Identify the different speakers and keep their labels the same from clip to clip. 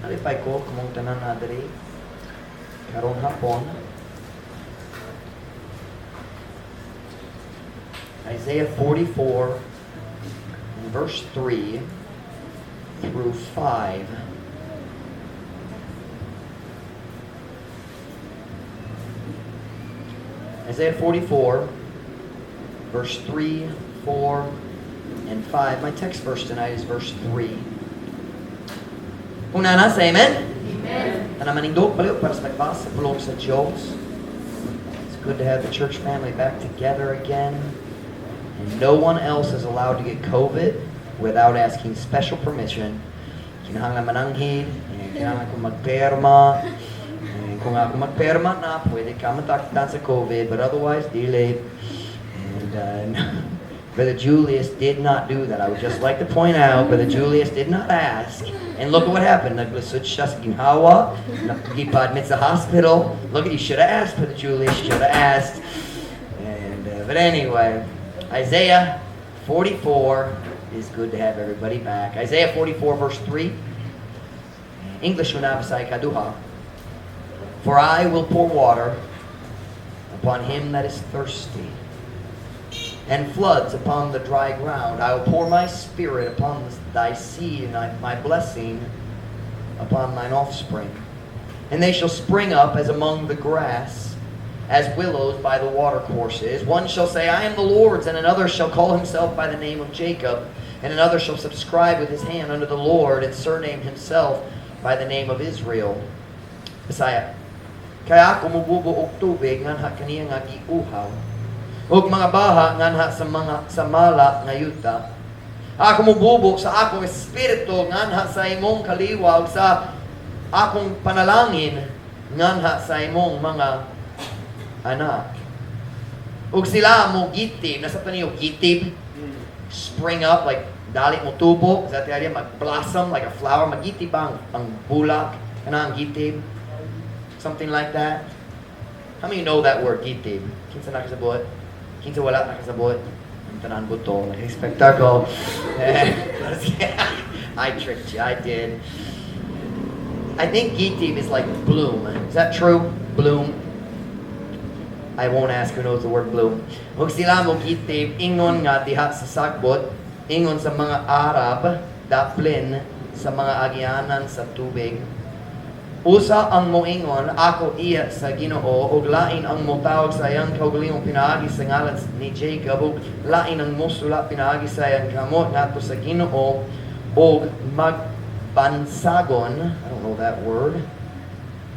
Speaker 1: Nalipay ko kamong tanan na diri karong hapon. Isaiah 44 and verse 3 through 5. Isaiah 44, verse 3, 4, and 5. My text verse tonight is verse 3. Kung naa na, say amen.
Speaker 2: Amen.
Speaker 1: Tanang manindog palihog para sa pagbasa sa pulong sa Diyos. It's good to have the church family back together again. And no one else is allowed to get COVID without asking special permission. Kinahanglan mananghid, and kinahanglan kong magperma. And kung ako magperma na, pwede ka mataktan sa COVID, but otherwise, dili. And Brother Julius did not do that. I would just like to point out, Brother Julius did not ask. And look at what happened. Naglisod siya sa ginhawa, nagpa-admit sa hospital. Look at you, should have asked, Brother Julius, should have asked. And but anyway, Isaiah 44, is good to have everybody back. Isaiah 44 verse 3. English una, Bisaya kaduha. "For I will pour water upon him that is thirsty, and floods upon the dry ground. I will pour my spirit upon thy seed, and my blessing upon thine offspring. And they shall spring up as among the grass, as willows by the watercourses. One shall say, 'I am the Lord's,' and another shall call himself by the name of Jacob, and another shall subscribe with his hand unto the Lord, and surname himself by the name of Israel." Bisaya. "Kay ako mububo og tubig nganha kaniya nga giuhaw, ug mga baha nganha sa mga sa mala nga yuta. Ako mububo sa akong espiritu nganha sa imong kaliwa ug sa akong panalangin nganha sa imong mga anak. Ug sila mo gitib." Nasa niyo gitib? Spring up, like dali mo tubo. Is that the idea? Mag-blossom like a flower. Magitib ba ang bulak? Kana ang gitib? Something like that? How many know that word, gitib? Kinsa nakasabot? Kinsa wala nakasabot? Ang tanan buto. Like ako. I tricked you. I did. I think gitib is like bloom. Is that true? Bloom? I won't ask who knows the word bloom. "Ug sila mo gitib ingon nga diha sa sagbot, ingon sa mga Arab, daplin sa mga agianan sa tubig. Usa ang moingon, 'Ako iya sa Ginoo,' ug lain ang motawag sa iyang kaugalingong pinaagi sa ngalan ni Jacob, ug lain ang mosula pinaagi sa iyang kamot ngadto sa Ginoo, ug magbansagon," I don't know that word,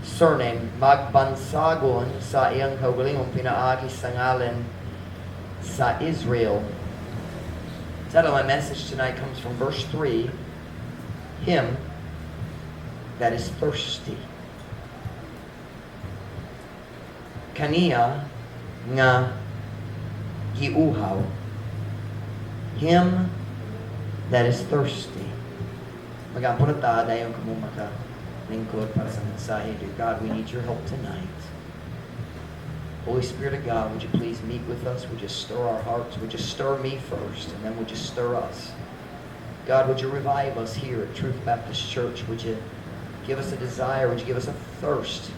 Speaker 1: surname, "magbansagon sa iyang kaugalingong pinaagi sa ngalan sa Israel." Title of my message tonight comes from verse 3, "Him that is thirsty." Kaniya nga giuhaw. Him that is thirsty. Magampo na ta, dayon kamo maka lingkod para sa mensahe. Dear God, we need your help tonight. Holy Spirit of God, would you please meet with us? Would you stir our hearts? Would you stir me first, and then would you stir us? God, would you revive us here at Truth Baptist Church? Would you give us a desire? Would you give us a thirst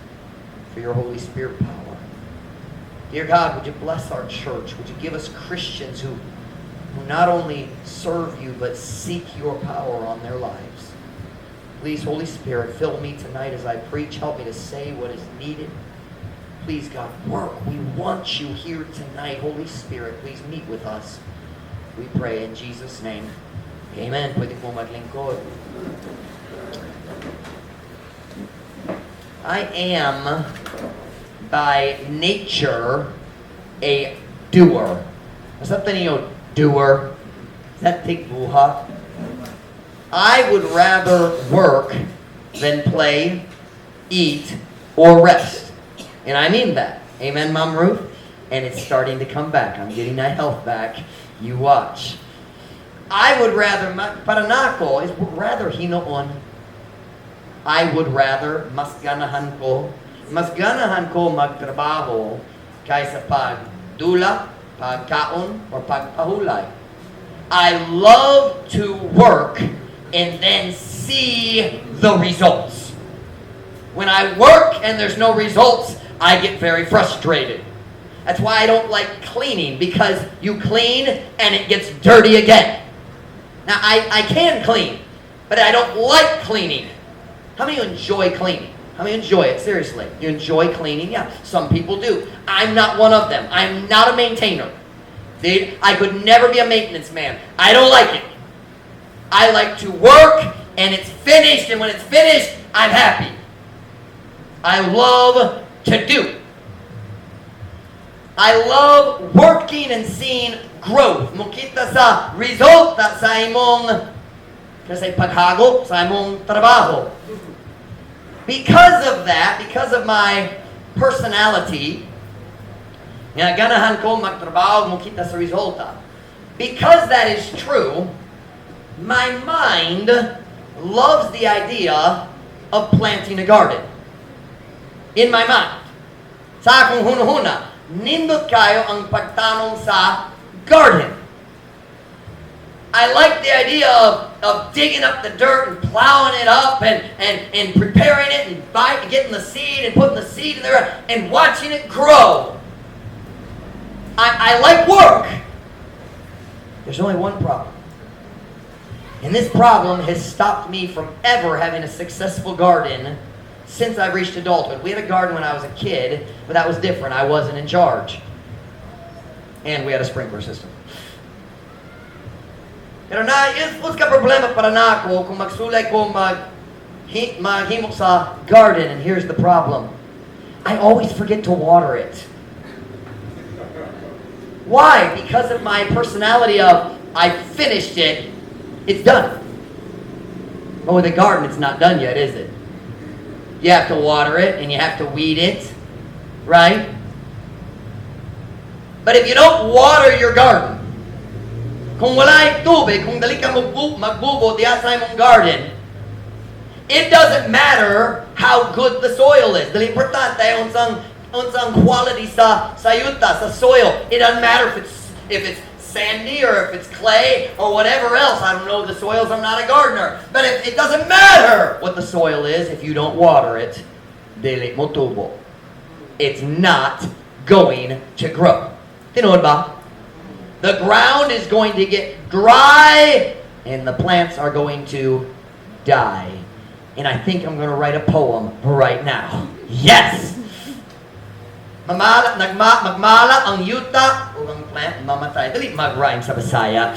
Speaker 1: for your Holy Spirit power? Dear God, would you bless our church? Would you give us Christians who not only serve you, but seek your power on their lives? Please, Holy Spirit, fill me tonight as I preach. Help me to say what is needed. Please, God, work. We want you here tonight. Holy Spirit, please meet with us. We pray in Jesus' name. Amen. Pwede po maglingkod. I am, by nature, a doer. Nasabtan niyo, doer? Is that tigbuhat? I would rather work than play, eat, or rest. And I mean that. Amen, Mom Ruth? And it's starting to come back. I'm getting my health back. You watch. I would rather, para nako, is rather hinoon. I would rather, mas ganahan ko magtrabaho kaysa pagdula, pagkaon, or pagpahulay. I love to work and then see the results. When I work and there's no results, I get very frustrated. That's why I don't like cleaning, because you clean and it gets dirty again. Now, I can clean, but I don't like cleaning. How many of you enjoy cleaning? How many enjoy it? Seriously. You enjoy cleaning? Yeah, some people do. I'm not one of them. I'm not a maintainer. Dude, I could never be a maintenance man. I don't like it. I like to work and it's finished, and when it's finished, I'm happy. I love to do. I love working and seeing growth. Mukita sa resulta sa imong kasi paghago sa imong trabaho. Because of that, because of my personality, nga ganahan ko magtrabaho mukita sa resulta. Because that is true, my mind loves the idea of planting a garden. In my mind. Sa akong hunahuna, nindot kaayo ang pagtanom sa garden. I like the idea of digging up the dirt and plowing it up and preparing it and getting the seed and putting the seed in there and watching it grow. I like work. There's only one problem. And this problem has stopped me from ever having a successful garden since I've reached adulthood. We had a garden when I was a kid, but that was different. I wasn't in charge. And we had a sprinkler system. Pero na, usa ka problema para nako kung magsulay ko maghimo sa garden, and here's the problem. I always forget to water it. Why? Because of my personality of, I finished it, it's done. But with a garden, it's not done yet, is it? You have to water it and you have to weed it, right? But if you don't water your garden, kung wala tubig, kung dili ka magbubo diya sa imong garden, it doesn't matter how good the soil is. Dili importante unsang quality sa yuta, sa soil. It doesn't matter if it's sandy or if it's clay or whatever else. I don't know the soils, I'm not a gardener. But it doesn't matter what the soil is if you don't water it. Dili mo tubo. It's not going to grow. Tinuod ba? The ground is going to get dry and the plants are going to die. And I think I'm going to write a poem right now. Yes! Mamala, nagma, magmala ang yuta ug ang plant mamatay. Dali mag-rhyme sa Bisaya.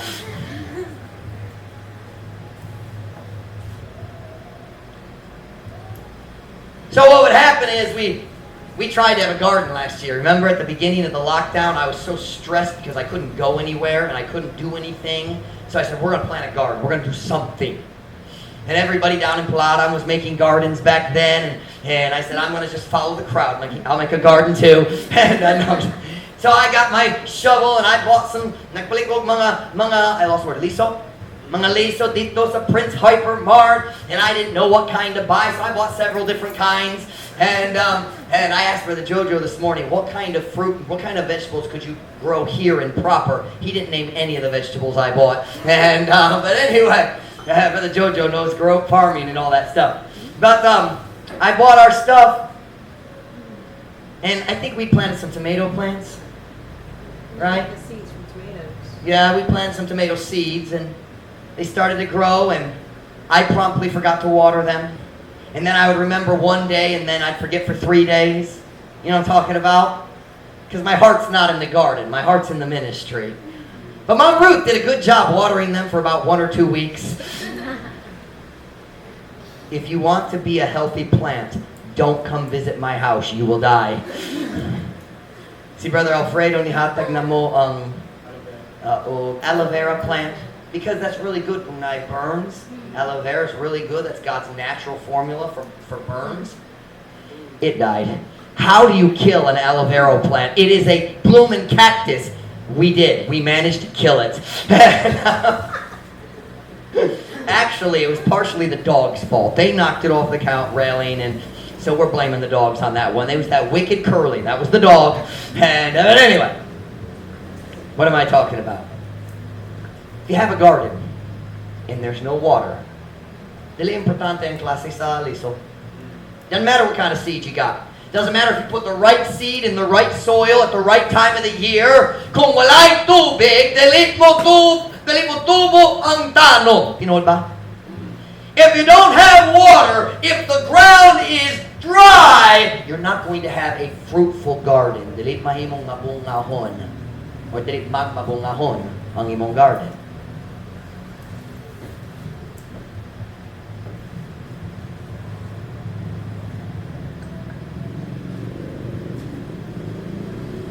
Speaker 1: So what would happen is we tried to have a garden last year. Remember at the beginning of the lockdown, I was so stressed because I couldn't go anywhere and I couldn't do anything. So I said, "We're going to plant a garden. We're going to do something." And everybody down in Palaran was making gardens back then. And I said, "I'm going to just follow the crowd. I'll make a garden too." And so I got my shovel and I bought some, nagpalit ko mga, I lost the word, liso? Mga liso dito sa Prince Hyper Mart. And I didn't know what kind to buy, so I bought several different kinds. And I asked Brother Jojo this morning, "What kind of fruit, what kind of vegetables could you grow here in proper?" He didn't name any of the vegetables I bought. But anyway, Brother Jojo knows grow farming and all that stuff. But I bought our stuff, and I think we planted some tomato plants, right?
Speaker 2: The seeds from tomatoes.
Speaker 1: Yeah, we planted some tomato seeds, and they started to grow, and I promptly forgot to water them. And then I would remember one day, and then I'd forget for 3 days. You know what I'm talking about? Because my heart's not in the garden. My heart's in the ministry. But Mom Ruth did a good job watering them for about 1 or 2 weeks. If you want to be a healthy plant, don't come visit my house. You will die. Si Brother Alfredo nihatag namo ang o aloe vera plant because that's really good kung naay burns. Aloe vera is really good. That's God's natural formula for burns. It died. How do you kill an aloe vera plant? It is a blooming cactus. We did. We managed to kill it. Actually, it was partially the dog's fault. They knocked it off the count railing, and so we're blaming the dogs on that one. It was that wicked Curly. That was the dog. But anyway, what am I talking about? If you have a garden and there's no water, dili importante ang klase sa liso. Doesn't matter what kind of seed you got. Doesn't matter if you put the right seed in the right soil at the right time of the year. Kung walay tubig, dili mo tubo ang tanom. Tinuod ba? If you don't have water, if the ground is dry, you're not going to have a fruitful garden. Dili mahimong mabungahon or dili magmabungahon ang imong garden.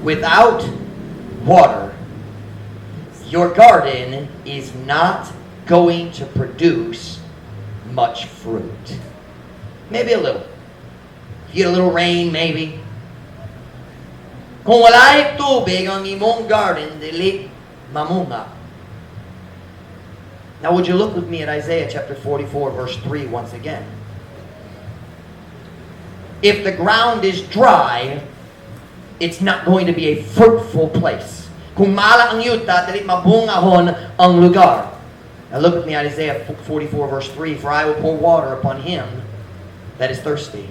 Speaker 1: Without water, your garden is not going to produce much fruit. Maybe a little. If you get a little rain, maybe. Kung walay tubig ang imong garden, dili mamunga. Now would you look with me at Isaiah chapter 44, verse 3 once again? If the ground is dry, it's not going to be a fruitful place. Kung mala ang yuta, dili mabungahon ang lugar. Now look with me at Isaiah 44, verse 3. "For I will pour water upon him that is thirsty."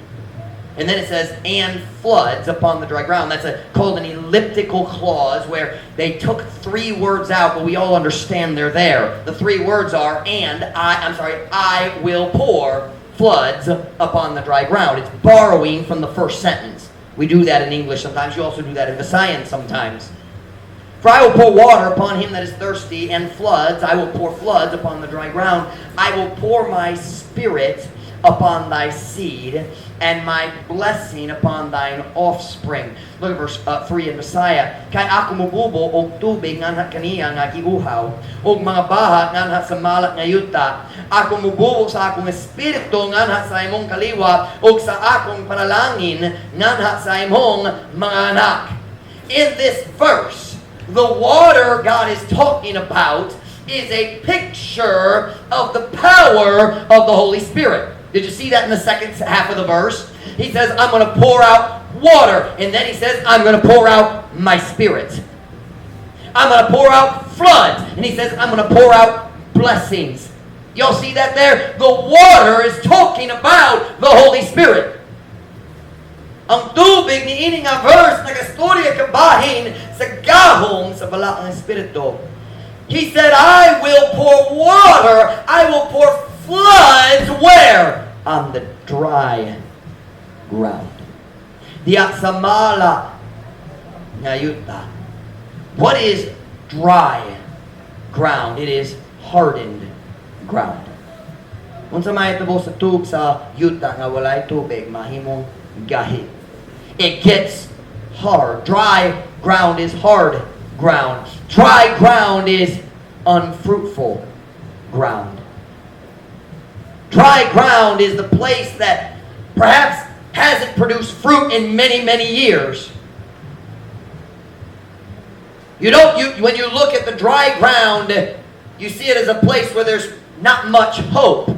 Speaker 1: And then it says, "and floods upon the dry ground." That's called an elliptical clause, where they took three words out, but we all understand they're there. The three words are, "and I," I'm sorry, "I will pour floods upon the dry ground." It's borrowing from the first sentence. We do that in English sometimes. You also do that in Visayan sometimes. "For I will pour water upon him that is thirsty, and floods. I will pour floods upon the dry ground. I will pour my spirit upon thy seed, and my blessing upon thine offspring." Look at verse 3 in Bisaya. "Kay ako mububo og tubig nganha kaniya nga giuhaw, og mga baha nganha sa mala nga yuta. Ako mububo sa akong espiritu nganha sa imong kaliwat, og sa akong panalangin nganha sa imong mga anak." In this verse, the water God is talking about is a picture of the power of the Holy Spirit. Did you see that in the second half of the verse? He says, "I'm going to pour out water." And then he says, "I'm going to pour out my spirit. I'm going to pour out floods." And he says, "I'm going to pour out blessings." Y'all see that there? The water is talking about the Holy Spirit. Ang tubig ni ini nga verse nagastorya kabahin sa gahom sa Balaang Espiritu. He said, "I will pour water, I will pour floods" where? On the dry ground. Diya sa mala nga yuta. What is dry ground? It is hardened ground. Unsa may tabo sa tub sa yuta nga walay tubig, mahimong gahi. It gets hard. Dry ground is hard ground. Dry ground is unfruitful ground. Dry ground is the place that perhaps hasn't produced fruit in many, many years. You don't you when you look at the dry ground, you see it as a place where there's not much hope.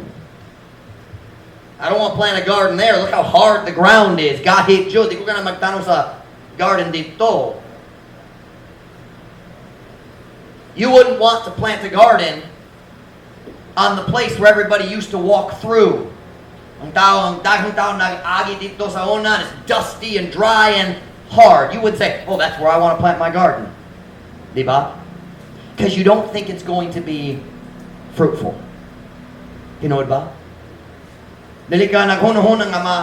Speaker 1: "I don't want to plant a garden there. Look how hard the ground is. Gahi jud. Di ko ganahan magtanom sa garden didto." You wouldn't want to plant a garden on the place where everybody used to walk through. Ang tao, ang daghang tao nag-agi didto sa una, and it's dusty and dry and hard. You would say, "Oh, that's where I want to plant my garden." Diba? Because you don't think it's going to be fruitful. Tinuod ba? Dili ka naghunahuna nga ma,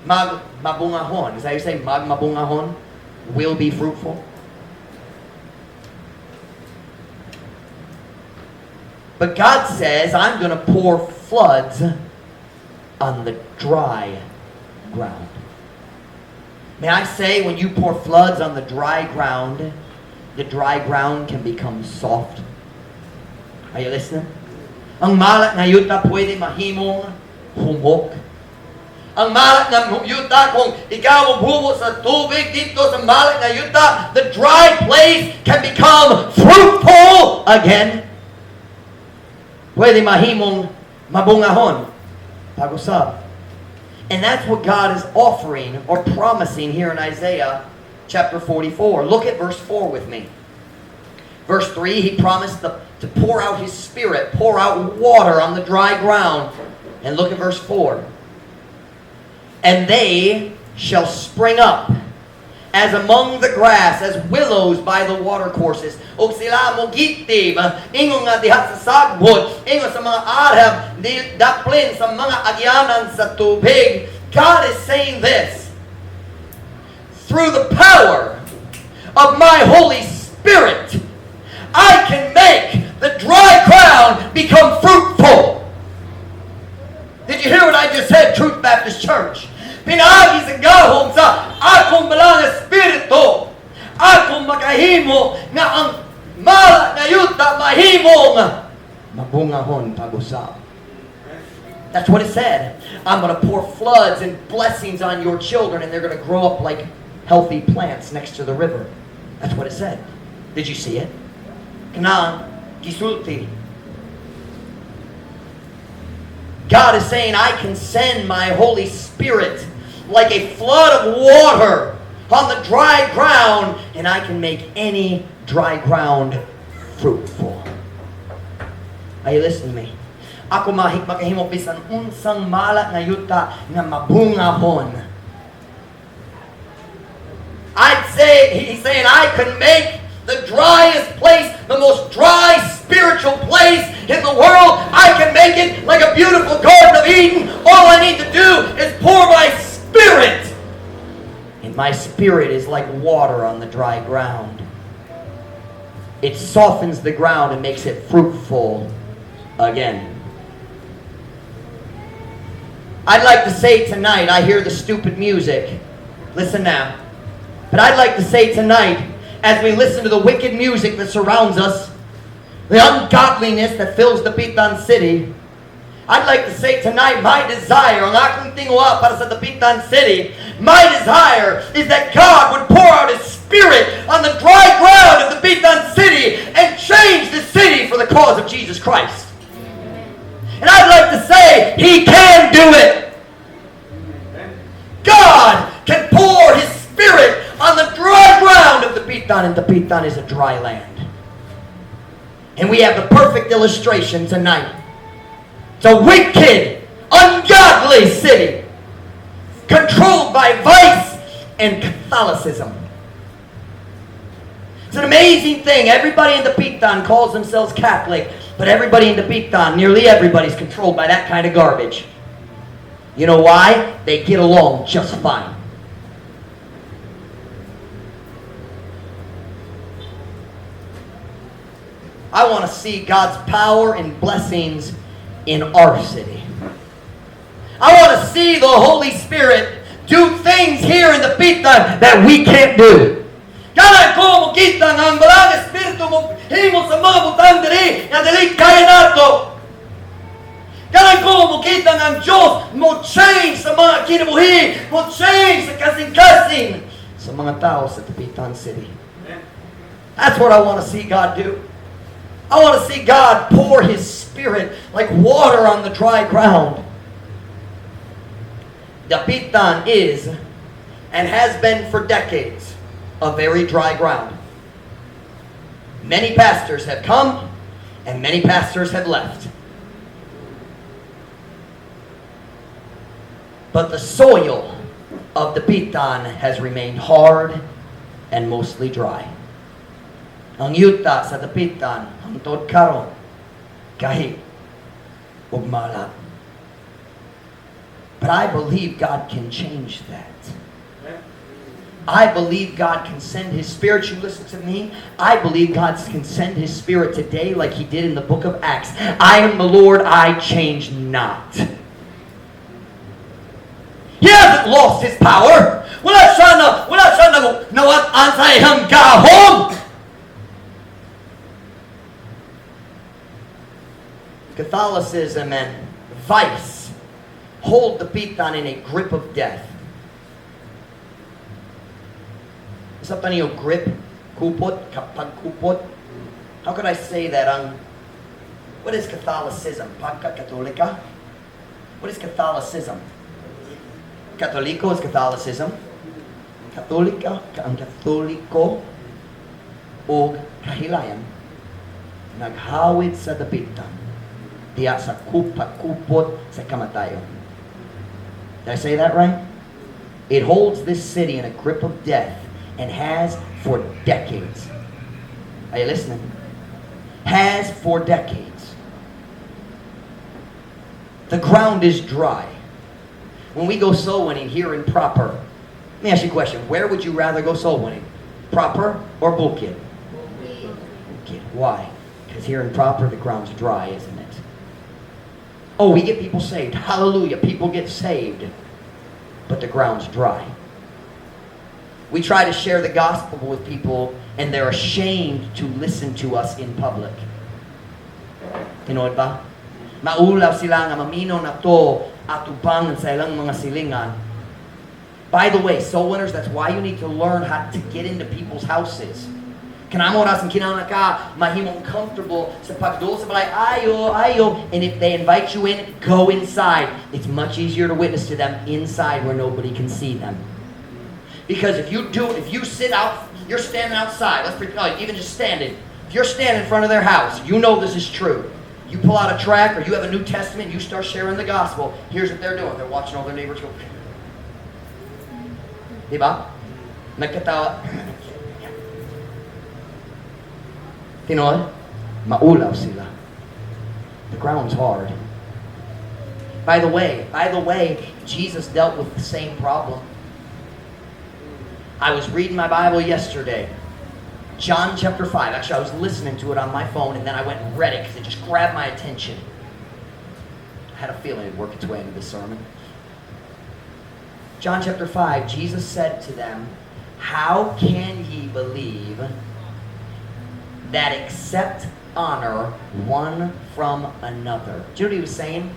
Speaker 1: mag mabungahon. Is that how you say mag mabungahon? Will be fruitful? But God says, "I'm going to pour floods on the dry ground." May I say, when you pour floods on the dry ground can become soft. Are you listening? Ang mala nga yuta pwede mahimong humok. Ang mala nga yuta, kung ikaw mobubo sa tubig didto sa mala nga yuta, the dry place can become fruitful again. Pwede mahimong mabungahon. Pag-usab. And that's what God is offering or promising here in Isaiah chapter 44. Look at verse 4 with me. Verse 3, he promised to pour out his spirit, pour out water on the dry ground. And look at verse 4. And they shall spring up as among the grass, as willows by the watercourses. Og sila mo gitib, ingon nga diha sa sagbot, ingon sa mga arab, di daplin sa mga agyanan sa tubig. God is saying this: "Through the power of my Holy Spirit, I can make the dry ground become fruitful." Did you hear what I just said, Truth Baptist Church? Pinaagi sa gahom sa akong Balaang Espiritu, akong makahimo nga ang mala nga yuta mahimong mabungahon pag-usab. That's what it said. I'm going to pour floods and blessings on your children, and they're going to grow up like healthy plants next to the river. That's what it said. Did you see it? Kanang gisulti. God is saying, "I can send my Holy Spirit like a flood of water on the dry ground, and I can make any dry ground fruitful." Are you listening to me? Ako mahik makahimo bisan unsang mala nga yuta nga mabungahon. I'd say, he's saying, "I can make the driest place, the most dry spiritual place in the world, I can make it like a beautiful Garden of Eden. All I need to do is pour my Spirit. And my Spirit is like water on the dry ground. It softens the ground and makes it fruitful again." I'd like to say tonight, I hear the stupid music. Listen now. But I'd like to say tonight, as we listen to the wicked music that surrounds us, the ungodliness that fills the Dapitan City, I'd like to say tonight, my desire, ang akong tinguha para sa Dapitan City, my desire is that God would pour out His Spirit on the dry ground of the Dapitan City and change the city for the cause of Jesus Christ. And I'd like to say, He can do it. God can pour His Spirit on the dry ground of Dapitan, and Dapitan is a dry land. And we have the perfect illustration tonight. It's a wicked, ungodly city controlled by vice and Catholicism. It's an amazing thing. Everybody in Dapitan calls themselves Catholic, but everybody in Dapitan, nearly everybody's controlled by that kind of garbage. You know why? They get along just fine. I want to see God's power and blessings in our city. I want to see the Holy Spirit do things here in Dapitan that we can't do. Ganahan ko mokita nga ang Balaang Espiritu mo himo sa mga butang diri nga dili kaya nato. Ganahan ko mokita nga ang Diyos mo change sa mga kinabuhi, mo change sa kasing-kasing sa mga tao sa Dapitan City. That's what I want to see God do. I want to see God pour His Spirit like water on the dry ground. Dapitan is, and has been for decades, a very dry ground. Many pastors have come, and many pastors have left. But the soil of Dapitan has remained hard and mostly dry. Ang yuta sa Dapitan, hangtod karon, gahi ug malat. But I believe God can change that. I believe God can send His Spirit. You listen to me. I believe God can send His Spirit today like He did in the book of Acts. I am the Lord, I change not. He hasn't lost His power. Wala siya na, nawat-an sa iyang gahom. Catholicism and vice hold Dapitan in a grip of death. Sa niyo grip, kupot, kapag kupot. How could I say that? What is Catholicism? Pagka-Katolika? What is Catholicism? Katoliko is Catholicism. Katolika, ang Katoliko og kahilayan naghawid sa Dapitan diya sa kupot sa kamatayon. Did I say that right? It holds this city in a grip of death and has for decades. Are you listening? Has for decades. The ground is dry. When we go soul winning here in Proper, let me ask you a question. Where would you rather go soul winning? Proper or Bukid? Bukid. Why? Because here in Proper, the ground's dry, isn't it? Oh, we get people saved. Hallelujah. People get saved. But the ground's dry. We try to share the gospel with people and they're ashamed to listen to us in public. Tinuod ba? Maulaw sila nga maminaw nato atubangan sa ilang mga silingan. By the way, soul winners, that's why you need to learn how to get into people's houses. Kanamo ra kinahanglan ka mahimong comfortable sa pagduol sa balay, ayo, ayo, and if they invite you in, go inside. It's much easier to witness to them inside where nobody can see them. Because if you sit out, you're standing outside, let's pretend, oh, even just standing. If you're standing in front of their house, you know this is true. You pull out a tract or you have a New Testament, you start sharing the gospel. Here's what they're doing. They're watching all their neighbors go. Diba? Nagkatawa. Tinuod? Maulaw sila. The ground's hard. By the way, Jesus dealt with the same problem. I was reading my Bible yesterday. John chapter 5. Actually, I was listening to it on my phone, and then I went and read it because it just grabbed my attention. I had a feeling it'd work its way into the sermon. John chapter 5, Jesus said to them, "How can ye believe that accept honor one from another?" Do you know what he was saying?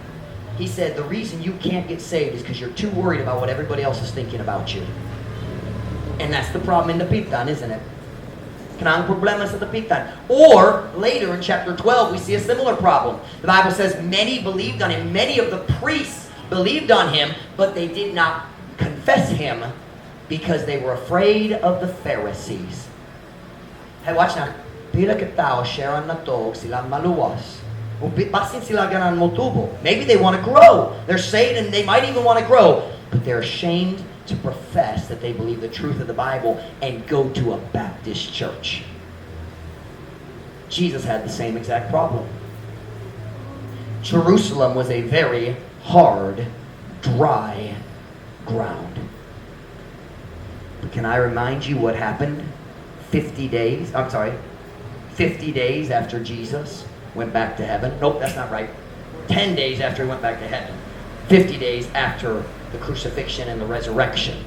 Speaker 1: He said, "The reason you can't get saved is because you're too worried about what everybody else is thinking about you." And that's the problem in Dapitan, isn't it? Kanang problema sa Dapitan. Or, later in chapter 12, we see a similar problem. The Bible says many believed on him. Many of the priests believed on him, but they did not confess him because they were afraid of the Pharisees. Hey, watch now. Pila ka tao share nato sila maluwas. O basin sila ganahan motubo. Maybe they want to grow. They're saved and they might even want to grow, but they're ashamed to profess that they believe the truth of the Bible and go to a Baptist church. Jesus had the same exact problem. Jerusalem was a very hard, dry ground. But can I remind you what happened 50 days? I'm sorry, 50 days after Jesus went back to heaven. Nope, that's not right. 10 days after he went back to heaven. 50 days after the crucifixion and the resurrection.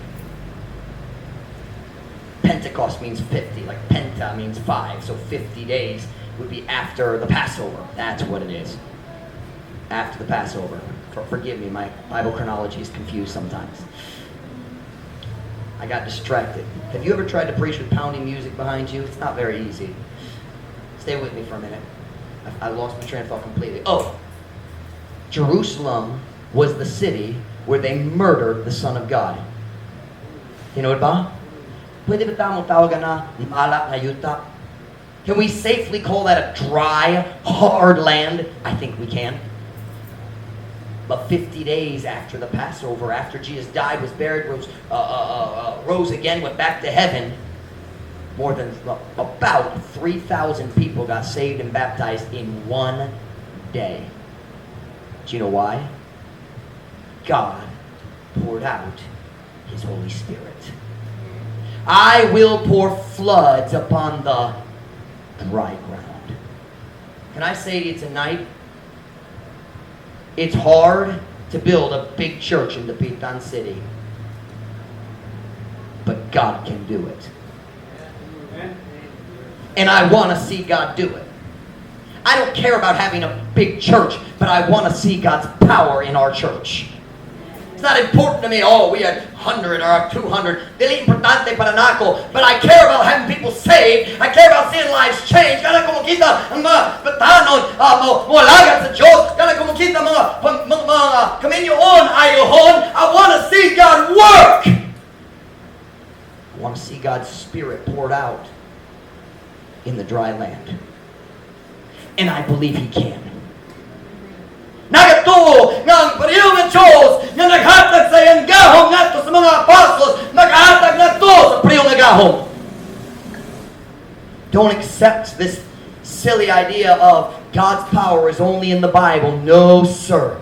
Speaker 1: Pentecost means 50, like penta means 5, so 50 days would be after the Passover. That's what it is. After the Passover. Forgive me, my Bible chronology is confused sometimes. I got distracted. Have you ever tried to preach with pounding music behind you? It's not very easy. Stay with me for a minute. I lost my train of thought completely. Oh, Jerusalem was the city where they murdered the Son of God. You know what ba? Pwede ba ta motawagan na mala nga yuta? Can we safely call that a dry, hard land? I think we can. But 50 days after the Passover, after Jesus died, was buried, rose again, went back to heaven, more than about 3,000 people got saved and baptized in one day. Do you know why? God poured out His Holy Spirit. "I will pour floods upon the dry ground." Can I say to you tonight, it's hard to build a big church in Dapitan City, but God can do it. And I want to see God do it. I don't care about having a big church, but I want to see God's power in our church. It's not important to me, oh, we had 100 or 200. Dili importante para nako. But I care about having people saved. I care about seeing lives change. Ganahan ko makita ang mga batanon, mo alagad sa Diyos. Ganahan ko makita mga kaminyoon, ayohon. I want to see God work. I want to see God's Spirit poured out in the dry land. And I believe He can. Nagatuo nga ang pareho nga Diyos nga naghatag sa iyang gahom ngadto sa mga mga apostles makahatag nato sa pareho nga gahom. Don't accept this silly idea of God's power is only in the Bible. No, sir.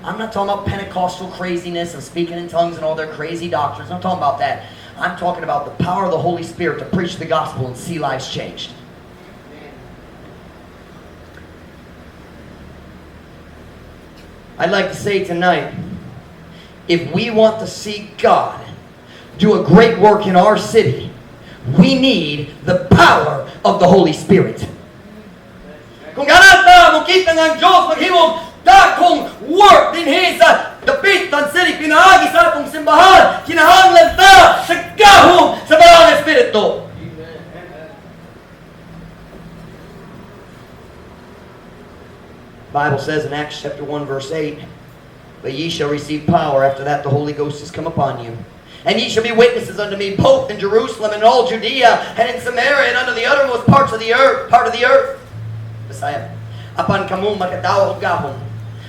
Speaker 1: I'm not talking about Pentecostal craziness of speaking in tongues and all their crazy doctrines. I'm not talking about that. I'm talking about the power of the Holy Spirit to preach the gospel and see lives changed. I'd like to say tonight, if we want to see God do a great work in our city, we need the power of the Holy Spirit. Kung ganahan ta mokita nga ang Diyos maghimog dakong work dinhi sa Dapitan City, pinaagi sa atong simbahan, kinahanglan ta sa gahom sa Balaang Espiritu. Bible says in Acts chapter 1 verse 8, "But ye shall receive power, after that the Holy Ghost is come upon you. And ye shall be witnesses unto me both in Jerusalem and all Judea and in Samaria and unto the uttermost parts of the earth, part of the earth." Bisaya. Apan kamo makadawat og gahom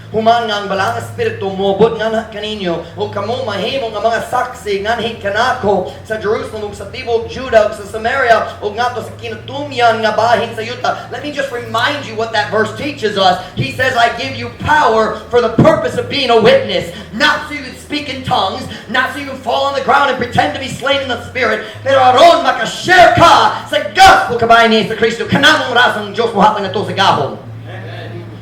Speaker 1: human nga ang Balaang Espiritu moabot nganha kaninyo, ug kamo mahimo nga mga saksi nganhi kanako sa Jerusalem ug sa tibuok Juda ug sa Samaria ug ngadto sa kinatumyan nga bahin sa yuta. Let me just remind you what that verse teaches us. He says, "I give you power for the purpose of being a witness," not so you can speak in tongues, not so you can fall on the ground and pretend to be slain in the spirit, pero aron makashare ka sa gospel kabahin ni Jesu Kristo. Kana mao'y rason ang Diyos mohatag nato sa gahom.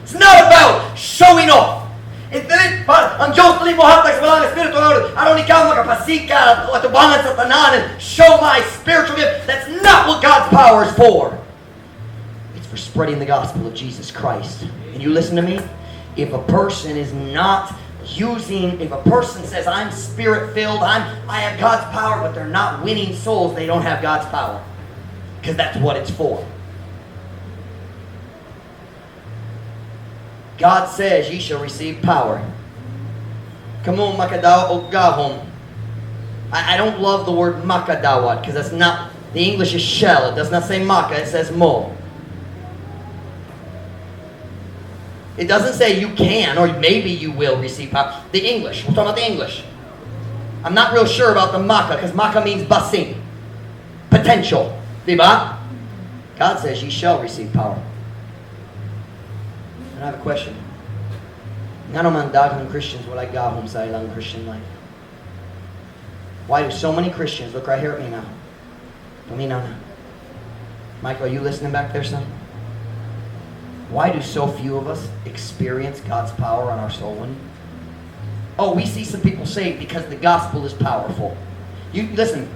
Speaker 1: It's not about showing off. Dili pa, ang Diyos dili mohatag sa Balaang Espiritu aron ikaw makapasikat at atubangan sa tanan and show my spiritual gift. That's not what God's power is for. It's for spreading the gospel of Jesus Christ. And you listen to me? If a person is not using, if a person says, "I'm spirit filled, I have God's power," but they're not winning souls, they don't have God's power. Because that's what it's for. God says, "Ye shall receive power." Kamo makadawat og gahom. I don't love the word "makadawat" because that's not, the English is "shall." It does not say "maka," it says "mo." It doesn't say you can or maybe you will receive power. The English, we're talking about the English. I'm not real sure about the "maka" because "maka" means basin, potential. Diba? God says, "Ye shall receive power." And I have a question. Ngano man daghang Christians walay gahom sa ilang Christian life? Why do so many Christians, look right here at me now. Paminaw na. Michael, are you listening back there, son? Why do so few of us experience God's power on our soul winning? Oh, we see some people saved because the gospel is powerful. You listen.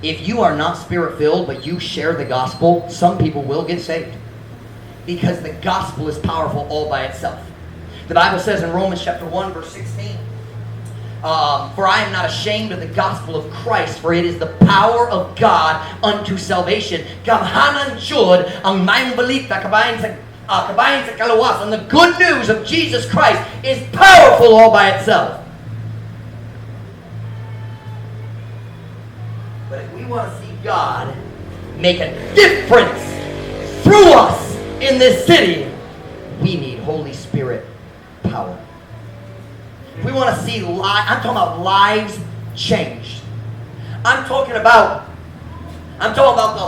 Speaker 1: If you are not spirit filled, but you share the gospel, some people will get saved. Because the gospel is powerful all by itself. The Bible says in Romans chapter 1, verse 16, "For I am not ashamed of the gospel of Christ, for it is the power of God unto salvation." Gamhanan jud ang maayong balita kabahin sa kaluwasan. The good news of Jesus Christ is powerful all by itself. But if we want to see God make a difference through us in this city, we need Holy Spirit power. If we want to see, I'm talking about lives changed. I'm talking about the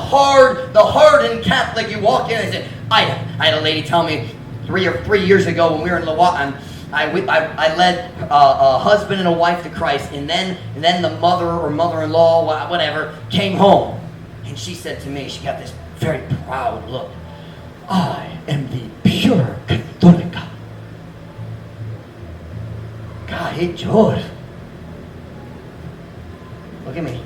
Speaker 1: hardened Catholic. You walk in and say, I had a lady tell me 3 years ago when we were in Laoag, I led a husband and a wife to Christ, and then the mother or mother-in-law, whatever, came home, and she said to me, she got this very proud look, "I am the pure Católica." God, George. Look at me.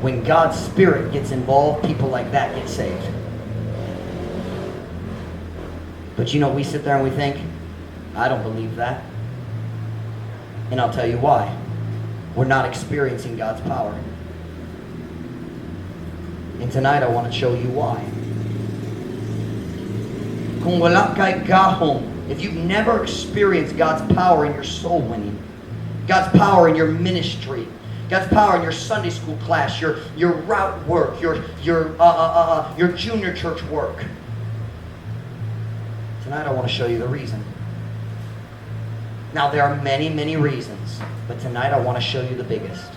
Speaker 1: When God's Spirit gets involved, people like that get saved. But we sit there and we think, "I don't believe that." And I'll tell you why. We're not experiencing God's power. And tonight I want to show you why. Kung wala kay gahom, if you've never experienced God's power in your soul winning, God's power in your ministry, God's power in your Sunday school class, your route work, your junior church work. Tonight I want to show you the reason. Now, there are many, many reasons, but tonight I want to show you the biggest.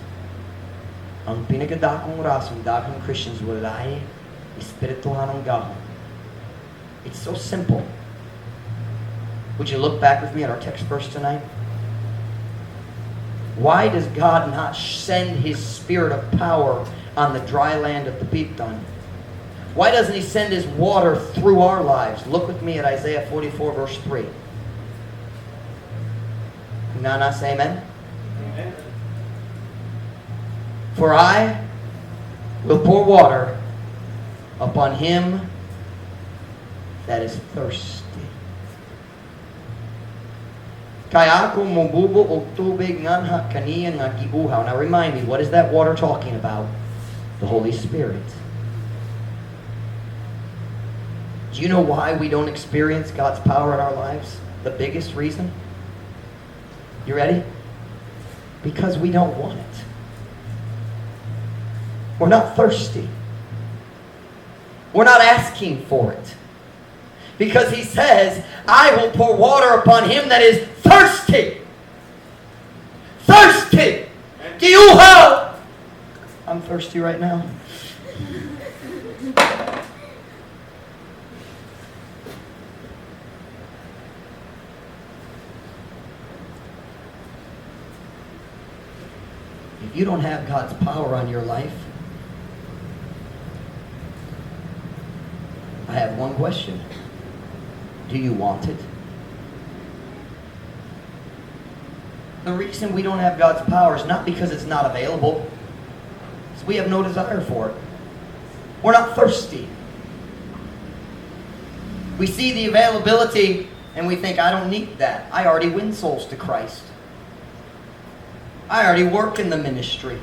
Speaker 1: Ang pinakadakong rason daghang Christians walay espirituhanong gahom. It's so simple. Would you look back with me at our text verse tonight? Why does God not send His Spirit of power on the dry land of Dapitan? Why doesn't He send His water through our lives? Look with me at Isaiah 44, verse 3. Nana, say amen.
Speaker 2: Amen.
Speaker 1: "For I will pour water upon him that is thirsty." Kay ako mobubo og tubig nganha kaniya nga giuhaw. Now remind me, what is that water talking about? The Holy Spirit. Do you know why we don't experience God's power in our lives? The biggest reason? You ready? Because we don't want it. We're not thirsty. We're not asking for it. Because He says, "I will pour water upon him that is thirsty." Thirsty! Giuhaw! I'm thirsty right now. If you don't have God's power on your life, I have one question. Do you want it? The reason we don't have God's power is not because it's not available. It's we have no desire for it. We're not thirsty. We see the availability and we think, "I don't need that. I already win souls to Christ. I already work in the ministry."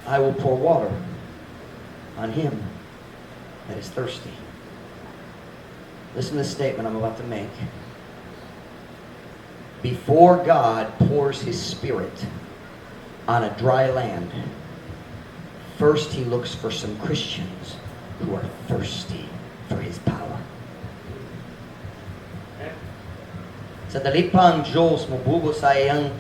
Speaker 1: I will pour water on him that is thirsty. Listen to the statement I'm about to make. Before God pours His Spirit on a dry land, first He looks for some Christians who are thirsty for His power. Sa dali pa ang Diyos mobubo sa iyang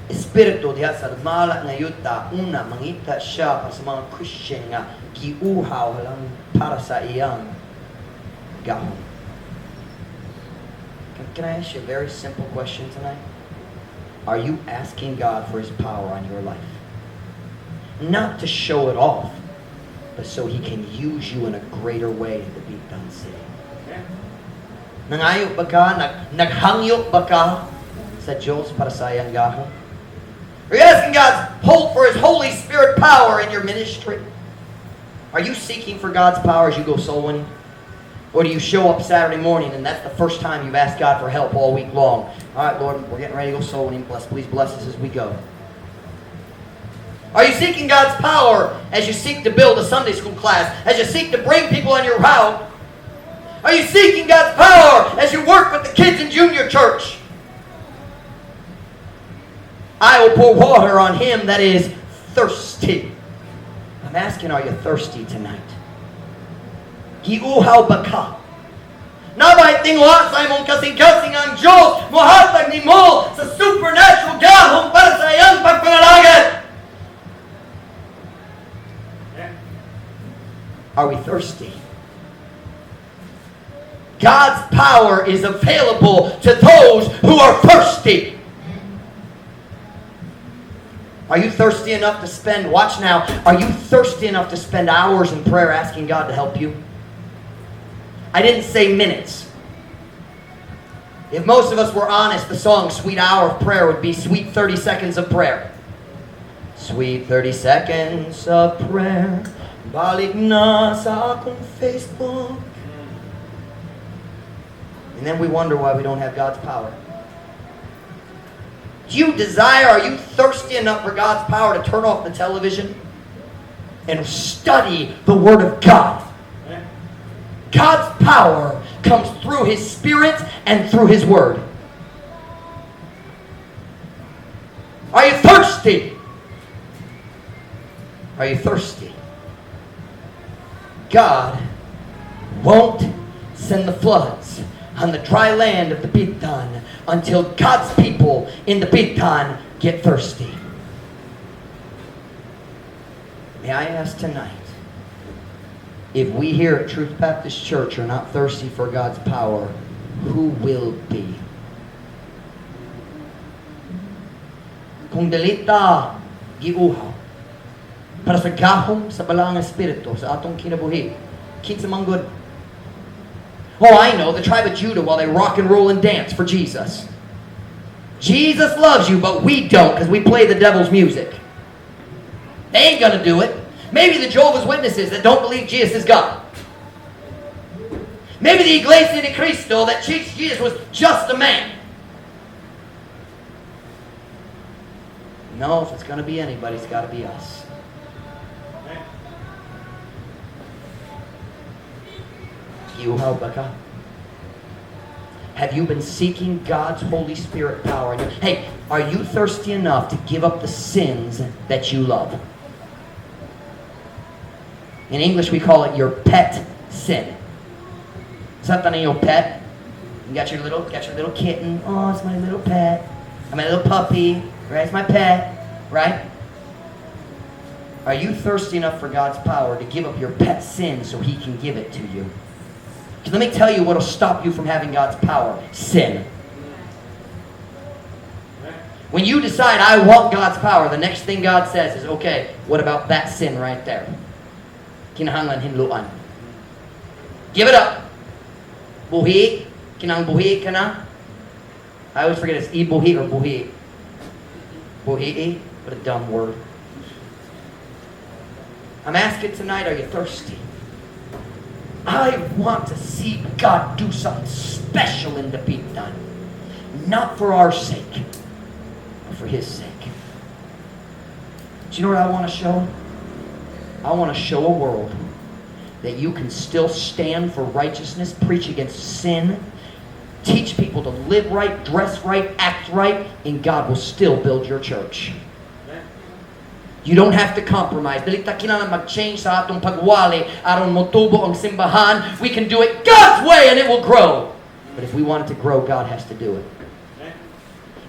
Speaker 1: Espiritu diha sa mala nga yuta, una, mangita siya para sa mga Christian nga giuhaw lang para sa iyang gahom. Can I ask you a very simple question tonight? Are you asking God for His power on your life? Not to show it off, but so He can use you in a greater way in the Dapitan City. Nangayo ba ka? Naghangyo ba ka sa Diyos para sa iyang gahom? Are you asking God's hope for His Holy Spirit power in your ministry? Are you seeking for God's power as you go soul winning? Or do you show up Saturday morning and that's the first time you've asked God for help all week long? "All right, Lord, we're getting ready to go soul winning. Please bless us as we go." Are you seeking God's power as you seek to build a Sunday school class? As you seek to bring people on your route? Are you seeking God's power as you work with the kids in junior church? I will pour water on him that is thirsty. I'm asking, are you thirsty tonight? Giuhaw ba ka? Naa bay tinguha sa imong kasing-kasing ang Diyos mohatag nimo sa supernatural gahom para sa iyang pagpangalagad. Are we thirsty? God's power is available to those who are thirsty. Are you thirsty enough to spend, watch now, are you thirsty enough to spend hours in prayer asking God to help you? I didn't say minutes. If most of us were honest, the song "Sweet Hour of Prayer" would be "Sweet 30 Seconds of Prayer." Sweet 30 seconds of prayer. Balik na sa akong Facebook. And then we wonder why we don't have God's power. Do you desire, are you thirsty enough for God's power to turn off the television and study the Word of God? God's power comes through His Spirit and through His Word. Are you thirsty? Are you thirsty? God won't send the floods on the dry land of Dapitan until God's people in Dapitan get thirsty. May I ask tonight, if we here at Truth Baptist Church are not thirsty for God's power, who will be? Kung dili ta giuhaw para sa gahom sa Balaang Espiritu sa atong kinabuhi, kinsa man gud? Oh, I know, the tribe of Judah, while they rock and roll and dance for Jesus. Jesus loves you, but we don't because we play the devil's music. They ain't gonna do it. Maybe the Jehovah's Witnesses that don't believe Jesus is God. Maybe the Iglesia de Cristo that teach Jesus was just a man. No, if it's going to be anybody, it's got to be us. Giuhaw ba ka? Have you been seeking God's Holy Spirit power? Hey, are you thirsty enough to give up the sins that you love? In English, we call it your pet sin. Something in your pet. You got your little kitten. Oh, it's my little pet. My little puppy. Right? It's my pet. Right? Are you thirsty enough for God's power to give up your pet sin so He can give it to you? Because let me tell you what will stop you from having God's power. Sin. When you decide, "I want God's power," the next thing God says is, "Okay, what about that sin right there? Kinahanglan hinluan. Give it up." Buhi. Kinang buhi ka na. I always forget it's ibuhi or buhi. Buhi? What a dumb word. I'm asking tonight, are you thirsty? I want to see God do something special in Dapitan. Not for our sake, but for His sake. Do you know what I want to show? I want to show a world that you can still stand for righteousness, preach against sin, teach people to live right, dress right, act right, and God will still build your church. You don't have to compromise. Dili ta kinahanglan mag-change sa atong pagwali aron motubo ang simbahan. We can do it God's way and it will grow. But if we want it to grow, God has to do it.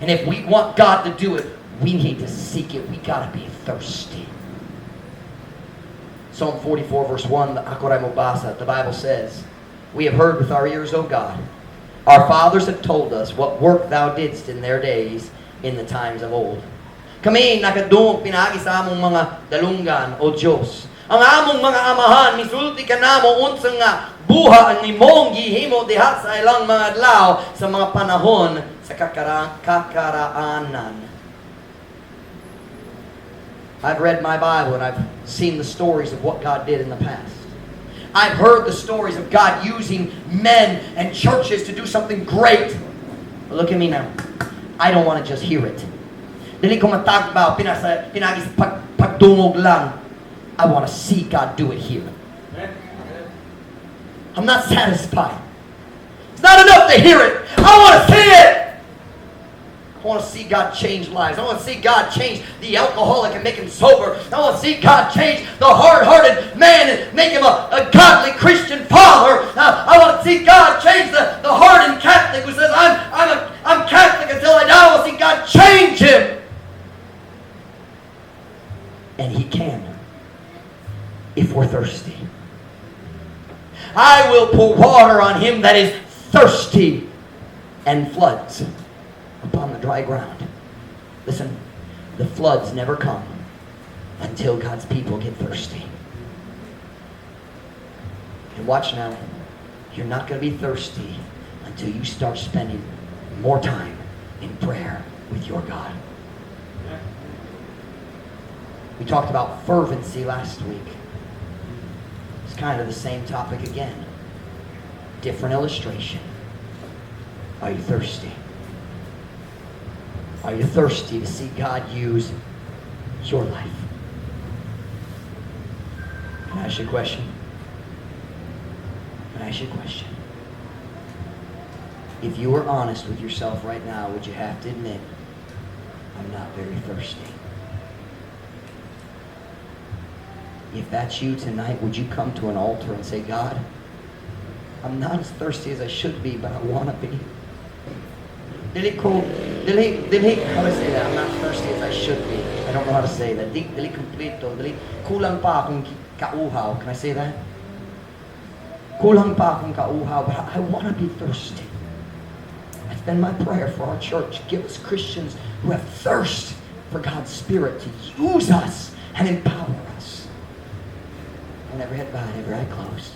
Speaker 1: And if we want God to do it, we need to seek it. We gotta be thirsty. Psalm 44 verse 1, the ako ray mobasa, the Bible says, "We have heard with our ears, O God. Our fathers have told us what work thou didst in their days, in the times of old." Kami nakadungog pinaagi sa among mga dalunggan, O Diyos. Ang among mga amahan, misulti kanamo unsa nga buhat ang imong gihimo diha sa ilang mga adlaw sa mga panahon sa kakaraanan. I've read my Bible and I've seen the stories of what God did in the past. I've heard the stories of God using men and churches to do something great. But look at me now. I don't want to just hear it. Dili ko matagbaw, pinagi sa pagdungog lang. I want to see God do it here. I'm not satisfied. It's not enough to hear it. I want to see it. I want to see God change lives. I want to see God change the alcoholic and make him sober. I want to see God change the hard-hearted man and make him a godly Christian father. I want to see God change the hardened Catholic who says, "I'm Catholic until I die." I want to see God change him. And He can, if we're thirsty. I will pour water on him that is thirsty and floods upon the dry ground. Listen, the floods never come until God's people get thirsty. And watch now, you're not going to be thirsty until you start spending more time in prayer with your God. We talked about fervency last week. It's kind of the same topic again. Different illustration. Are you thirsty? Are you thirsty to see God use your life? Can I ask you a question? Can I ask you a question? If you were honest with yourself right now, would you have to admit, "I'm not very thirsty"? If that's you tonight, would you come to an altar and say, "God, I'm not as thirsty as I should be, but I want to be"? Dili ko, dili, dili, how to say that? I'm not thirsty as I should be. I don't know how to say that. Di, dili kompleto, dili, kulang pa akong kauhaw. Can I say that? Kulang pa akong kauhaw, but I want to be thirsty. That's been my prayer for our church. Give us Christians who have thirst for God's Spirit to use us and empower us. And every head bowed, every eye closed.